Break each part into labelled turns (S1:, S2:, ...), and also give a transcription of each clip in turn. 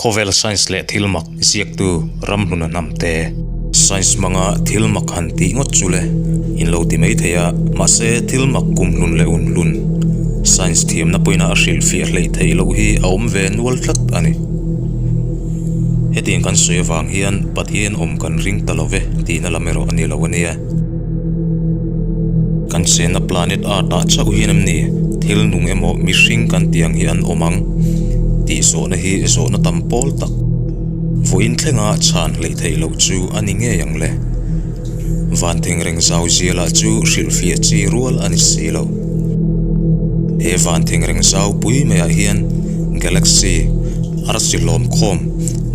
S1: Khawvel Science leh thil mak ziaktu Ramhluna Hnamte. Science hmanga thil mak han tih ngawt chu le in lo ti mai thei a, mahse thil mak kum hlun leh un hlun Science thiamna pawhin a hrilhfiah hleih theih loh hi a awm ve nual tlat a ni. Hetiang kan sawi avang hian Pathian awm kan ring ta lo ve tihna lam erawh a ni lo a nia. Kan chenna planet Earth ah chauh hian em ni thil nung emaw mihring kan tih ang hi an awm ang tih zawhna hi zawhna tam pawl tak vawiin thlenga chhan hleih theih loh chu a ni ngei ang le. Van thengreng zau zia lah chu hrilhfiah chi rual a ni si lo. He van thengreng zau pui maiah hian galaxy arsi hlawm khawm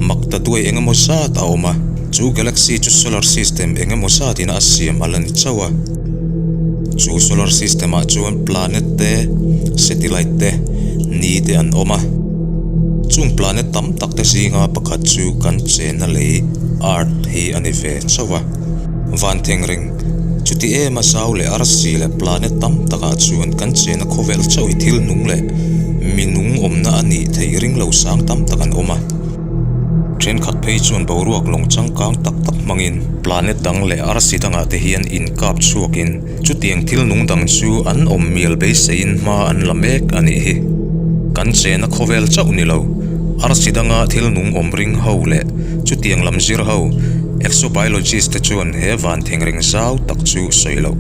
S1: mak ta duai eng emaw zat a awm a. Chu galaxy chu solar system eng emaw zat in a siam a la ni chauh a. Chu solar system ah chuan planet te, satellite te, ni te an awm a. Chung planet tam tak te zinga pakhat chu kan chenna lei, Earth, hi a ni ve chauh a. Van thengreng, chuti em a zau leh arsi leh planet tam takah chuan kan chenna khawvel chauh hi thil nung leh mi nung awmna a nih theih ring lo sang tam tak an awm a. Thenkhat phei chuan boruak lawng changkang tak tak hmangin planet dang leh arsi dangah te hian inkap chhuakin chutiang thil nung dang chu an awm mial beiseiin hma an la mek a nih hi. Kan chena khawvel chauh ni lo, arsi danga thil nung awm ring ho leh chutiang lam zir ho, exobiologist te chuan he van thengreng zau tak chu sawi loh.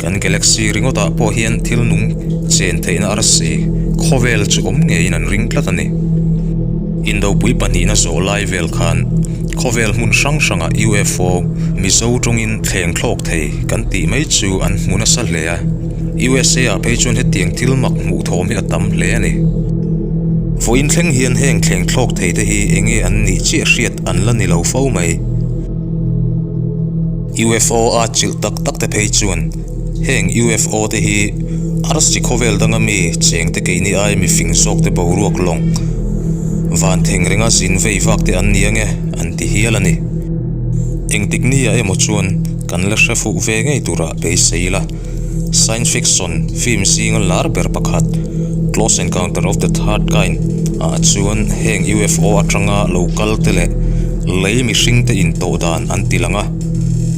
S1: Kan galaxy ringawtah pawh hian thil nung chen theihna arsi khawvel chu awm ngeiin an ring tlat a ni. Indopui pahnihna zawh lai vel khan khawvel hmun hrang hrangah UFO, Mizo tawngin thleng thlawk thei kan tih mai chu an hmu nasa hle a. USA ah phei chuan hetiang thil mak hmuh thawm hi a tam hle a ni. Vawiin thleng hian heng thleng thlawk thei te hi enge an nih chiah hriat an la ni lo fo mai. UFO a chilh tak tak te phei chuan Heng UFO te hi arsi khawvel danga mi cheng te keini ai mi fing zawk te boruak lawng van theng renga zin vei vak te an ni ange an ti hial a ni. Engtik ni ah emaw chuan kan la hre fuh ve ngei turah beisei ila science fiction film zinga lar ber pakhat Close Encounter of the Third Kind ah chuan heng UFO atanga lo kal te leh lei mihring te intawh dan an ti lang a,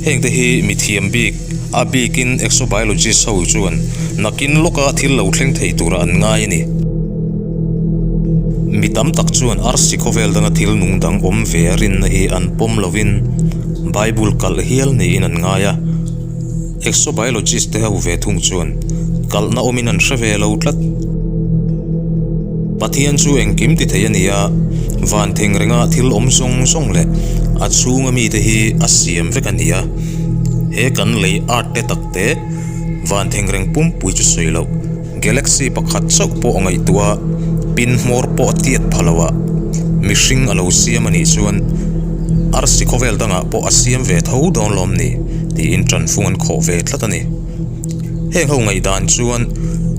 S1: heng te hi mithiam bik A bikin exobiologist ho chuan nakin lawka thil lo thleng thei tura an ngai a ni. Mi tam tak chuan arsi khawvel danga thil nung dang awm ve a rinna hi an pawm lovin Bible kalh hial niin an ngai a. Exobiologist te ho ve thung chuan kalhna awmin an hre ve lo tlat. Pathian chu engkim ti thei a ni a, van theng renga thil awm zawng zawng leh a chhunga mite hi a siam vek a ni a. He kan lei art te tak te van thengreng pumpui chu sawi loh galaxy pakhat chauh pawh a ngaihtuah a, pin hmawr pawh a tiat pha lo a, mihring a lo siam a nih chuan arsi khawvel dangah pawh a siam ve tho dawn lawm ni tiin tanfung an khawh ve tlat a ni. Heng ho ngaihdan chuan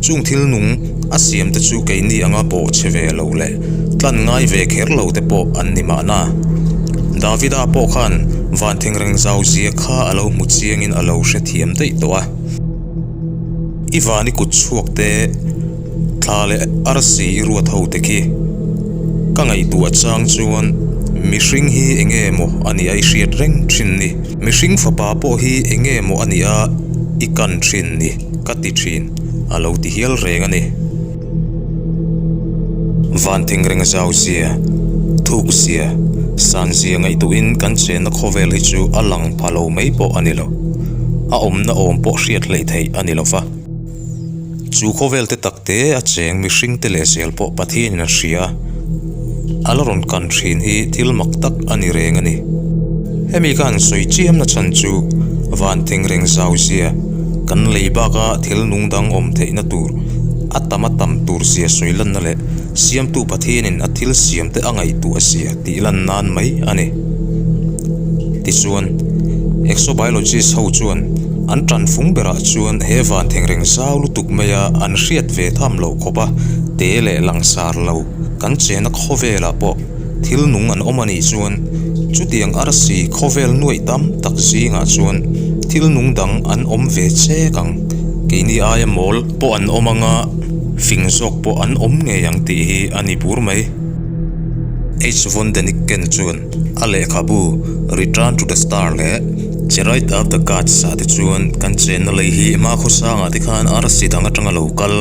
S1: chung thil nung a siam te chu keini anga bawh chhe ve lo leh tlan ngai ve kher lo te pawh an ni mahna. Davida pawh khan van thengreng zau zia kha a lo hmu chiangin a lo hrethiam daih tawh a. I van i kut chhuak te, thla leh arsi i ruat ho te khi ka ngaihtuah chang chuan mihring hi enge maw a nih a i hriat reng thin ni. Mihring fapa pawh hi eng nge maw a nih a, i kan thin ni ka ti thin, a lo ti hial reng a ni. Van thengreng zau zia, thuk zia, san zia ngaihtuahin kan chenna khawvel hi chu a lang pha lo mai pawh a ni lo. A awmna awm pawh hriat hleih theih a ni lo va. Chu khawvel te tak te a cheng mihring te leh zel pawh Pathianin a hria a, a la rawn kan thin hi thil mak tak a ni reng a ni. Hemi ka han sawi chiam na chhan chu van thengreng zau zia kan lei baka thil nung dang awm theihna tur a tam a tam tur zia sawi lanna leh siamtu Pathianin a thil siam te a ngaihtuah zia tih lan nan mai a ni. Tichuan, exobiologist ho chuan an tanfung berah chuan he van thengreng zau lutuk maia an hriat ve tham loh khawp a, te leh langsar lo kan chena khawvelah pawh thil nung an awm a nih chuan chutiang arsi khawvel nuaih tam tak zingah chuan thil nung dang an awm ve chek ang. Keini aia mawl pawh an awm anga fing zawk pawh an awm ngei ang tih hi a ni bur mai. H. Von Däniken chuan a lehkhabu Return to the Star leh Chariot of the Gods ah te chuan kan chenna lei hi hma khawsangah te khan arsi dang atanga lo kal,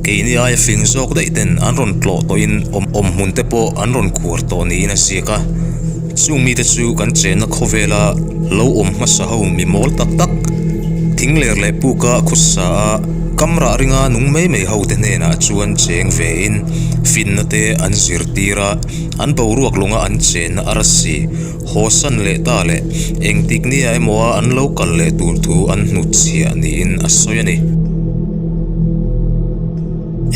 S1: keini aia fing zawk daih ten an rawn tlawh tawhin awm hmun te pawh an rawn khuar tawh niin a ziak a. Chung mite chu kan chenna khawvela lo awm hmasa ho mi mawl tak tak, thing ler leh puka khawsa a kam rah ringa nung mai mai ho te hnenah chuan cheng vein finna te an zirtir a, an boruak lawnga an chenna a rasi hawsan leh ta leh engtik nia emaw a an lo kal leh tur thu an hnutchhiah niin a sawi a ni.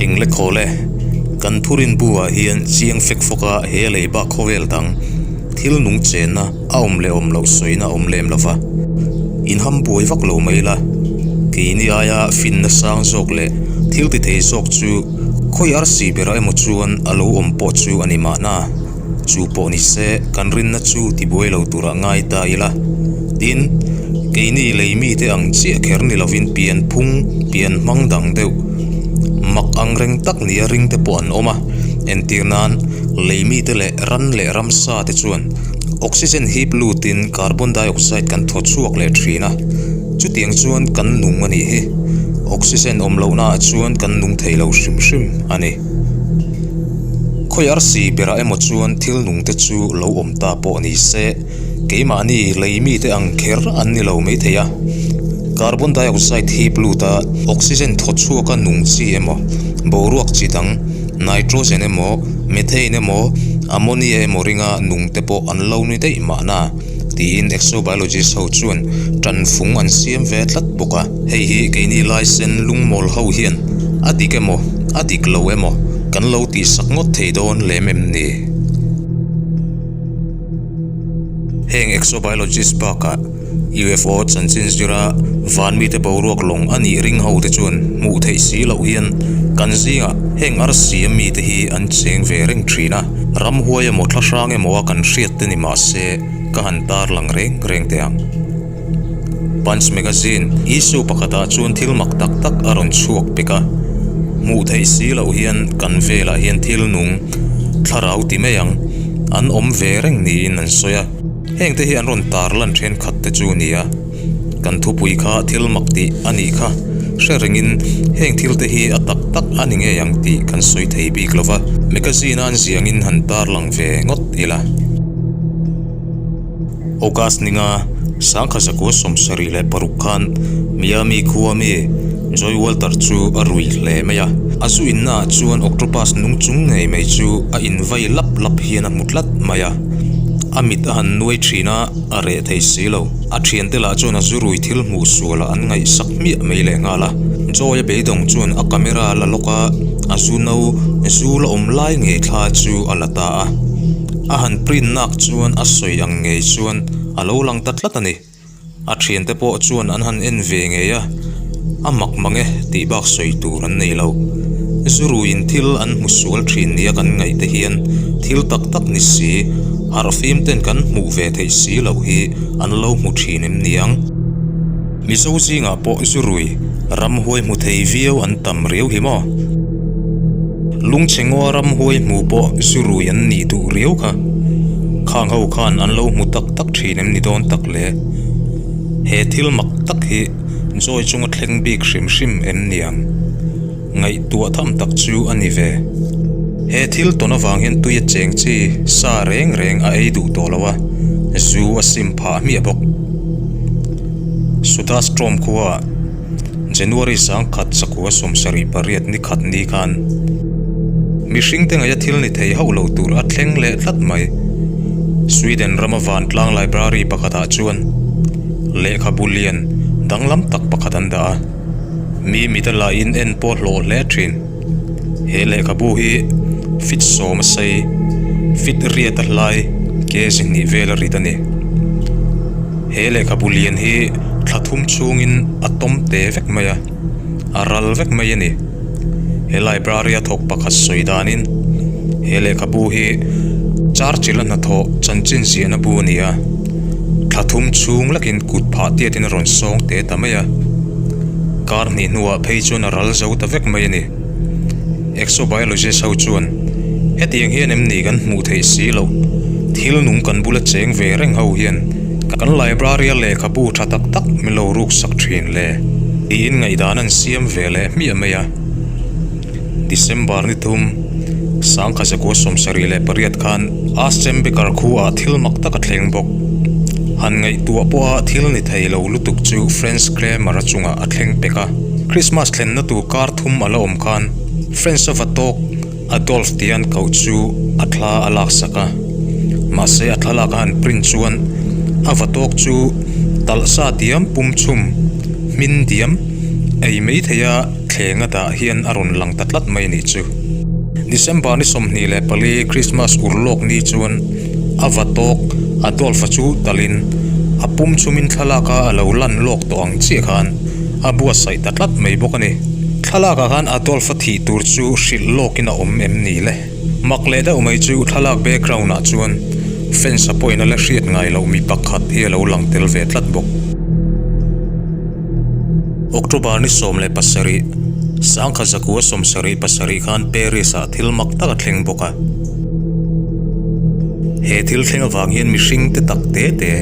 S1: Engle khawl e, kan thurin bu ah hian chiang fek fawk a he lei bak khawvel dang thil nung chenna a awm leh awm loh sawina a awm lem lo va, in ham buai vak lo mai la, keini aia finna sang zawk leh thil ti thei zawk chu khawi arsi berah emaw chuan a lo awm pawh chu a ni mahna. Chu pawh ni se, kan rinna chu tibuai lo turah ngai ta ila. Tin, keini lei mite ang chiah kher ni lovin pian phung, pian hmang dang deuh, mak ang reng tak nia ring te pawh an awm a. Entir nan, lei mite leh ran leh ramsa te chuan oxygen hip lutin carbon dioxide kan thaw chhuak leh thin a. Chutiang chuan kan nung a nih hi. Oxygen awm lohnaah chuan kan nung thei lo hrim hrim a ni. Khawi arsi berah emaw chuan thil nung te chu lo awm ta pawh ni se, keimahni lei mite ang kher an ni lo maithei a. Carbon dioxide hip lut a, oxygen thaw chhuaka nung chi emaw, boruak chi dang, nitrogen emaw, methane emaw, ammonia emaw ringa nung te pawh an lo ni daih mahna. Tiin exobiologist ho chuan tanfung an siam ve tlat bawk a. Hei hi keini laisen lungmawl ho hian a dik emaw, a dik lo emaw kan lo tihsak ngawt thei dawn lem em ni? Heng exobiologist bakah UFO chanchin zira van mite boruak lawng a nih ring ho te chuan hmuh theih si loh hian kan zingah heng arsi a mite hi an cheng ve reng thin a. Ramhuai emaw thla hrang emaw a kan hriat te ni mah se ka han tar lang reng reng teh ang. Punch magazine issue pakhatah chuan thil mak tak tak a rawn chhuak pek a, hmuh theih si loh hian kan velah hian thil nung thlarau ti mai ang an awm ve reng niin an sawi a. Heng te hi an rawn tar lan thenkhat te chu a ni a. Kan thupui kha thil mak tih a nih kha hre rengin heng thil te hi a tak tak a ni ngei ang tih kan sawi thei bik lo va, magazine a an ziangin han tarlang ve ngawt ila. August ninga sangkha zakua 76 khan Miami khua mi Joy Walter chu a rui hle mai a, a zu inna ah chuan octopus nung chung ngei mai chu a invai lap lap hian a hmu tlat mai a, a mit a han nuai thin a, a reh thei si lo. A thiante lah chuan a zurui thil hmuh sualah an ngaihsak hmiah mai leh nghal a. Joy a beidawng chuan a camera la lawk a, a zu no zu la awm lai ngei thla chu a la ta a. A han print nak chuan a sawi ang ngei chuan a lo lang ta tlat a ni. A thiante pawh chuan an han en ve ngei a, a mak mang e tih bak sawi tur an nei lo. Zuruiin thil an hmu sual thin nia kan ngaih te hian thil tak tak ni si, harhfim ten kan hmuh ve theih si loh hi an lo hmu thin em niang? Mizo zingah pawh zurui ramhuai hmu thei viau an tam riau hi maw? Lungchhe ngaw ramhuai hmu pawh zurui an nih duh riau kha. Khang ho khan an lo hmu tak tak thin em ni dawn tak le? He thil mak tak hi Joy chunga thleng bik hrim hrim em niang? Ngaihtuah tham tak chu a ni ve. He thil tawn avang hian tui a cheng chi sa reng reng a ei duh tawh lo a, zu a sim phah hmiah bawk. Sudastrom khua January 1978 ni khat ni khan mihring te ngaia thil ni thei hauh lo tur a thleng leh tlat mai. Sweden rama vantlang library pakhatah chuan lehkhabu lian danglam tak pakhat an dah a. Mi mit a lahin en pawh hlawh hle thin. He lehkhabu hi fit sawm a sei, fit riat a hlai, kg hnih vel a rit a ni. He lehkhabu lian hi thla thum chhungin a tawm te vek mai a, a ral vek mai a ni. He library a thawk pakhat sawi danin he lehkhabu hi Churchill a hnathawh chanchin ziahna bu a ni a, thla thum chhung lekin kut phah tiatin a rawn sawng te ta mai a. Kar hnih hnuah phei chuan a ral zo ta vek mai a ni. Exobiologist ho chuan. Hetiang hian em ni kan hmuh theih si loh? Thil nung kan bula cheng ve reng ho hian kan library-a lehkhabu tha tak tak min lo ruksak thin le tiin ngaihdan an siam ve leh hmiah mai a. December ni thum, Sangkha zakua 78 khan Aschembeker khuaah thil mak tak a thleng bawk. Han ngaihtuah pawha thil ni thei lo lutuk chu Franz Kramer-a chungah a thleng pek a. Christmas thlenna tur kar thum a la awm khan Franz-a va tawk Adolf tia an koh chu a thla a laksak a. Mahse a thlalak a han print chuan a va tawk chu talh sa diam pum chhum hmin diam ei mai thei a. Thlenga dah hian a rawn lang ta tlat mai nih chu. December ni 24 Christmas ur lawk ni chuan a va tawk Adolf-a chu talin a pum chhumin thlalaka a lo lan lawk tawh ang chiah khan a buatsaih ta tlat mai bawk a ni. Thlalakah khan Adolf-a thih tur chu hrilh lawkin a awm em ni le? Mak leh deuh mai chu thlalak background ah chuan fence a pawhin a la hriat ngai loh mi pakhat hi a lo lang tel ve tlat bawk. October ni 17, Sangkha zakua 77 khan Paris ah thil mak tak a thleng bawk a. He thil thleng avang hian mihring te tak te te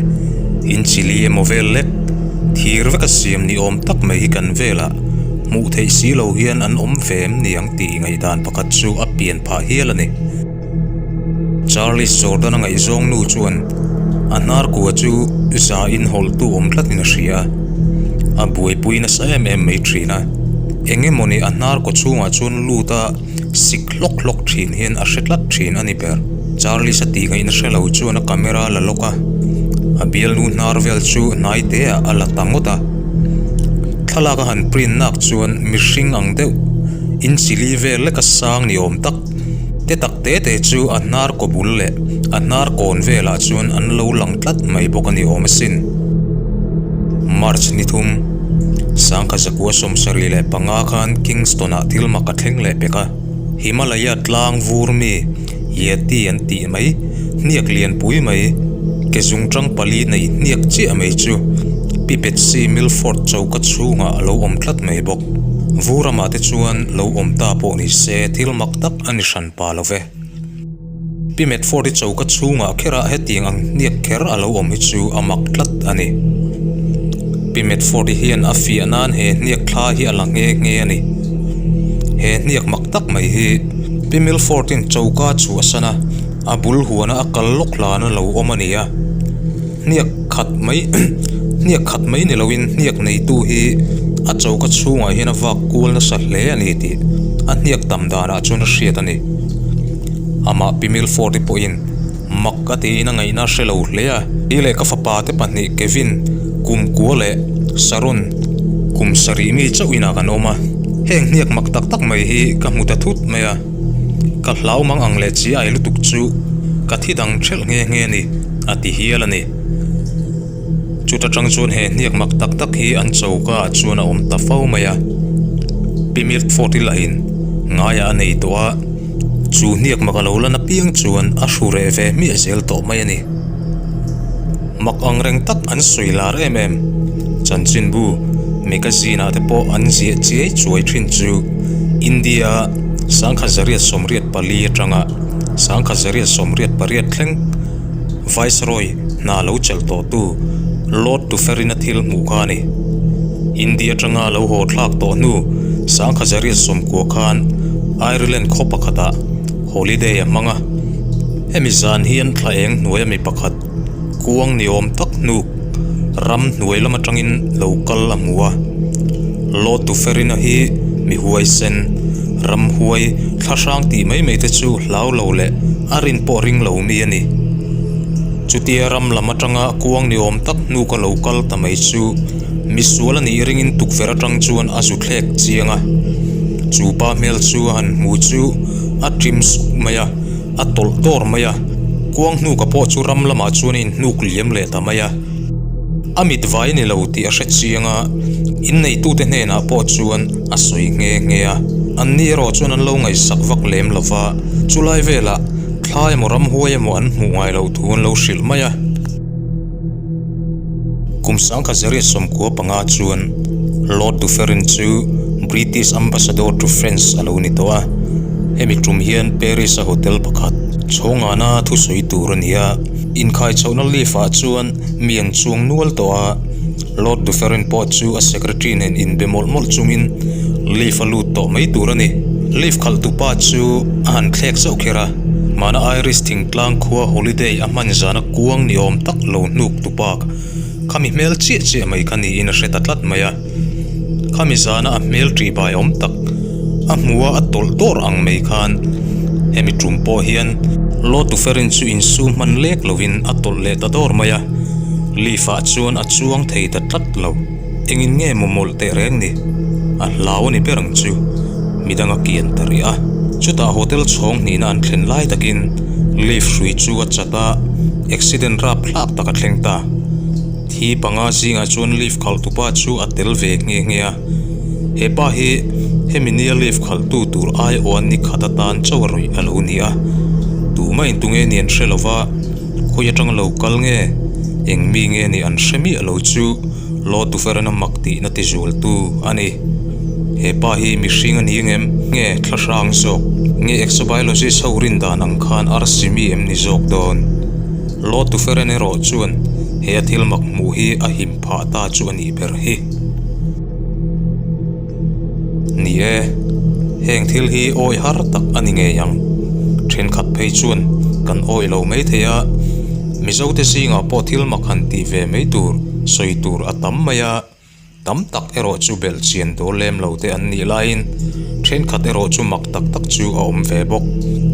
S1: in chili emaw vel lek thir veka siam ni awm tak mai hi kan velah hmuh theih si lo hian an awm ve em ni ang tih ngaihdan pakhat chu a pian phah hial a ni. Charles Jordan-a ngaihzawng nu chuan a hnar kua chu za in hawlhtu awm tlatin a hria a, a buaipui nasa em em mai thin a. Eng emawni a hnar kaw chhungah chuan lut a sik hlawk hlawk thin hian a hre tlat thin a ni ber. Charles-a tih ngaihna hre lo chuan a camera la lawk a, a bialnu hnar vel chu hnai te ah a la ta ngawt a. Thlalak a han print nak chuan mihring ang deuh in chili vel leka sang ni awm tak te tak te te chu a hnar kaw bul leh a hnar kawn velah chuan an lo lang tlat mai bawk a ni awm asin. March ni thum, Sangkha zakua 75 khan Kingston ah thil mak a thleng leh pek a. Himalaya tlang vur mi Yeti an tih mai, hniak lianpui mai, ke zungtang pali nei hniak chiah mai chu Pi Betsy Milford choka chhungah a lo awm tlat mai bawk. Vur amah te chuan lo awm ta pawh ni se thil mak tak a ni hran pa lo ve. Pi Medford-i choka chhungah kherah hetiang ang hniak kher a lo awm hi chu a mak tlat a ni. Pi Medford-i hian a fiah nan he hniak thla hi a la nghe nghe a ni. He hniak mak tak mai hi Pi Milford-in choka chhuahsan a, a bul huana a kal lawk hlan a lo awm a ni a. Hniak khat mai hniak khat mai ni loin hniak neitu hi a choka chhungah hian a vak kual nasa hle a ni tih a hniak tam danah chuan a hriat a ni. Amah Pi Milford-i pawhin mak a tiin a ngaihna a hre lo hle a. Kei leh ka fapa te pahnih Kevin kum kua leh Sharon kum sarih mi chauh inah kan awm a. Heng hniak mak tak tak mai hi ka hmu ta thut mai a. Ka hlau mang ang leh chi ai lutuk chu ka thi dang thelh nghe nghe a ni, a ti hial a ni. Chuta tang chuan he hniak mak tak tak hi an choka ah chuan a awm ta fo mai a. Pi Milford-i lahin ngaiah a nei tawh a, chu hniak mak a lo lan apiang chuan a hru reh ve hmiah zel tawh mai a ni. Mak ang reng tak an sawi lar em em. Chanchinbu magazine ah te pawh an ziah chiai chuai thin chu India-a Sangkha zariat 84 atanga Sangkha zariat 88 thleng Viceroy hna lo chelh tawhtu Lord Dufferin-a thil hmuh kha a ni. India atanga lo haw thlak tawh hnu Sangkha zariat 90 khan Ireland khaw pakhatah holiday a hmang a. Hemi zan hian thla eng hnuaia mi pakhat kuang ni awm tak hnuk ram hnuai lam atangin lo kal a hmu a. Lord Dufferin-a hi mi huaisen, ramhuai, thla hrang tih mai mai te chu hlau lo leh a rin pawh ring lo mi a ni. Chutia ram lam atanga kuang ni awm tak hnuk a lo kal ta mai chu misual a nih ringin tukverh atang chuan a zu thlek chiang a. Chu pa hmel chu a han hmu chu a ṭim suk mai a. A tawlh dawr mai a, kuang hnuka pawh chu ram lamah chuan a inhnuk liam leh ta mai a. A mit vai ni lo tih a hre chiang a, inneitute hnenah pawh chuan a sawi nghe nghe a. Anni erawh chuan an lo ngaihsak vak lem lo va, chulai velah thla emaw ramhuai emaw an hmuh ngai loh thu an lo hrilh mai a. Kum sangkhat zariat 95 chuan Lord Dufferin chu British Ambassador to France a lo ni tawh a. Hemi tum hian Paris-a hotel pakhat chhawngana thusawi tur a ni a, inkhai chhohna lift-ah chuan mi an chuang nual tawh a, Lord Dufferin pawh chu a secretary nen inbe mawlh mawlh chungin lift a lut tawh mai tur a ni. Lift khalhtupa chu a han thlek zauh kher a, mahna Irish thingtlang khua holiday a hman zana kuang ni awm tak lo hnuk tupa khami hmel chiah chiah mai kha niin a hre ta tlat mai a. Khami zana a hmel ṭih bai awm tak a hmu a, a tawlh dawr ang mai khan hemi ṭum pawh hian Lord Dufferin chu insum hman lek lovin a tawlh leh ta dawr mai a, lift ah chuan a chuang thei ta tlat lo. Engin nge maw mawlh teh reng ni? A hlau a ni ber ang chu. Midang a kian ta rih a. Chutah hotel chhawng hnihna an thlen lai takin lift hrui chu a chat a, accident rapthlak tak a thleng ta. Thi panga zingah chuan lift khalhtupa chu a tel ve nghe nghe a, he pa hi hemi nia lift khalhtu tur aiawh ni khat atan chauh a rawih a lo ni a, tumah in tunge ni an hre lo va, khawi atang lo kal nge, eng mi nge ni an hre miah lo chu Lord Dufferin a mak tihna ti zualtu a ni. He pa hi mihring a ni ngem? Nge thla hrang zawk? Nge exobiologist ho rin dan ang khan arsi mi em ni zawk dawn? Lord Dufferin erawh chuan he a thil mak hmuh hi a him phah ta chu a nih ber hi. Ni e, heng thil hi awi har tak a ni ngei ang. Thenkhat phei chuan kan awi lo mai thei a, Mizote zingah pawh thil mak han tih ve mai tur sawi tur a tam mai a. Tam tak erawh chu belh chian dawl lem lo te an nih laiin thenkhat erawh chu mak tak tak chu a awm ve bawk.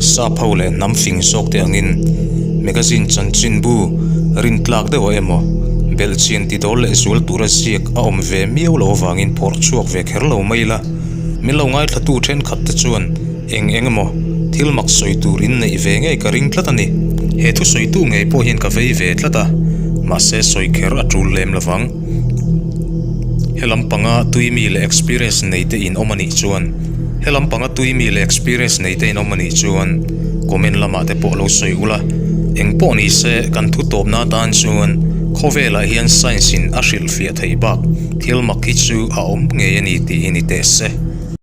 S1: Sap ho leh hnam fing zawk te angin magazine chanchinbu rin tlak deuh ah emaw belh chian ti dawl leh zual tura ziak a awm ve miau lo avangin phawrh chhuak ve kher lo mai ila. Min lo ngaithlatu thenkhat te chuan Eng eng emaw thil mak sawi tur in neih ve ngei ka ring tlat a ni. He thu sawitu ngei pawh hian ka vei ve tlat a, mahse sawi kher a tul lem lovang. He lampanga tui mi leh experience nei te in awm a nih chuan He lampanga tui mi leh experience nei te in awm a nih chuan comment lamah te pawh lo sawi ula. Eng pawh ni se kan thu tawpna atan chuan khawvelah hian science in a hrilhfiah theih bak thil mak hi chu a awm ngei a ni tih hi ni teh se.